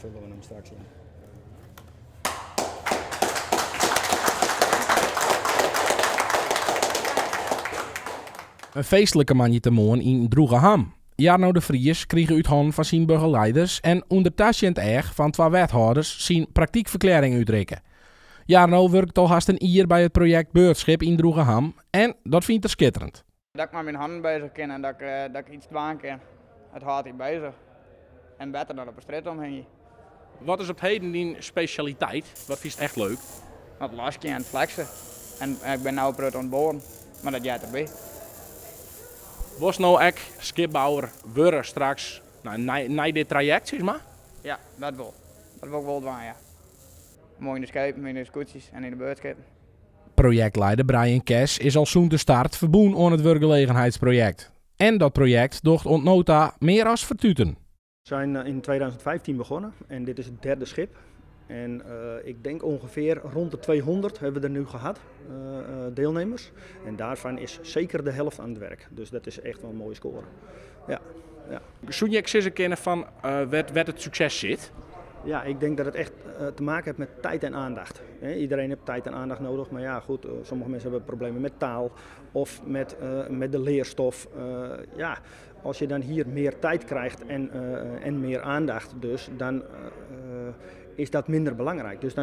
Vullen we hem straks in. In feestlike moandeitemoarn yn Droegeham. Jarno de Vries krige út hannen fan syn begeleiders en ûnder tasjend each fan twa wethâlders syn praktykferklearring útrikke. Jarno wurket al hast in jier by it projekt Beurtschip yn Droegeham en dat fynt er skitterend. Dat ik mei myn hannen beuzich kin en dat ik, dat ik iets dwaan kin. It hâldt dy beuzich. En better dan op 'e strjitte omhingje. Wat is op 't heden dyn spesjaliteit? Wat fynst echt leuk? It laskjen en it fleksen. En ik bin no in protte oan it boaren, mar dat heart derby. Wolst no ek skipbouwer wurde straks, nei dit trajekt sis mar? Ja, dat wol. Dat wol ik wol dwaan, ja. Moai yn de skepen, yn de skûtsjes en yn de beurtskippen. Projektleider Brian Kes is al sûnt de start ferbûn oan it wurkgelegenheidsprojekt. En dat projekt docht oant no ta mear as fertuten. We zijn in 2015 begonnen en dit is het derde schip. En ik denk ongeveer rond de 200 hebben we er nu gehad, deelnemers. En daarvan is zeker de helft aan het werk. Dus dat is echt wel een mooie score. Ja, ja. Soene je ek sizze kinne fan wêr't it sukses sit? Ja, ik denk dat het echt te maken heeft met tijd en aandacht. Iedereen heeft tijd en aandacht nodig, maar ja, goed, sommige mensen hebben problemen met taal of met de leerstof. Ja, als je dan hier meer tijd krijgt en meer aandacht dus, dan is dat minder belangrijk. Dus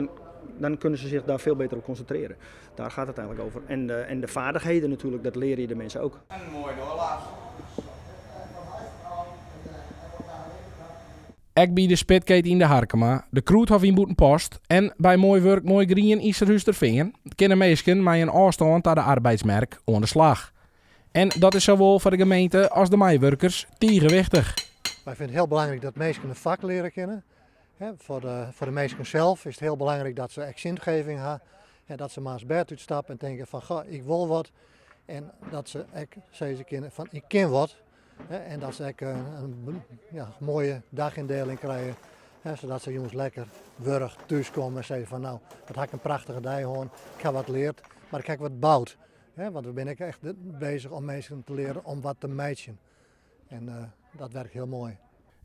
dan kunnen ze zich daar veel beter op concentreren. Daar gaat het eigenlijk over. En de vaardigheden natuurlijk, dat leer je de mensen ook. En mooi doorlaat. Ek by de Spitkeet yn De Harkema, de Krûdhof yn Bûtenpost en by Moai Wurk Moai Grien yn Surhústerfean kinne minsken mei in ôfstân ta de arbeidsmerk oan de slach. En dat is sawol foar de gemeente as de meiwurkers tige wichtich. Wy fine it hiel belangryk dat minsken in fak leare kinne. Foar de minsken sels is it hiel belangryk dat se ek zingeving ha. Dat se moarns bêd útstappe en tinke fan goh, ik wol wat. En dat se ek sizze kinne fan ik kin wat. En dat se ek in moaie dagindeling krije, sadat se jûns lekker wurch thús komme en sizze fan no, wat ha ik in prachtige dei hân, ik ha wat leard, mar ik ha ek wat boud. Want we binne ek echt bezich om minsken te learen om wat te meitsjen. En dat werkt hiel moai.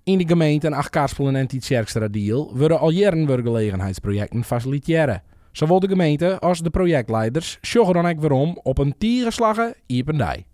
Yn de gemeenten Achtkarspelen en Tytsjerksteradiel wurde al jierren wurkgelegenheidsprojekten fasilitearre. Sawol de gemeente as de projektleiders sjogge dan ek werom op in tige slagge iepen dei.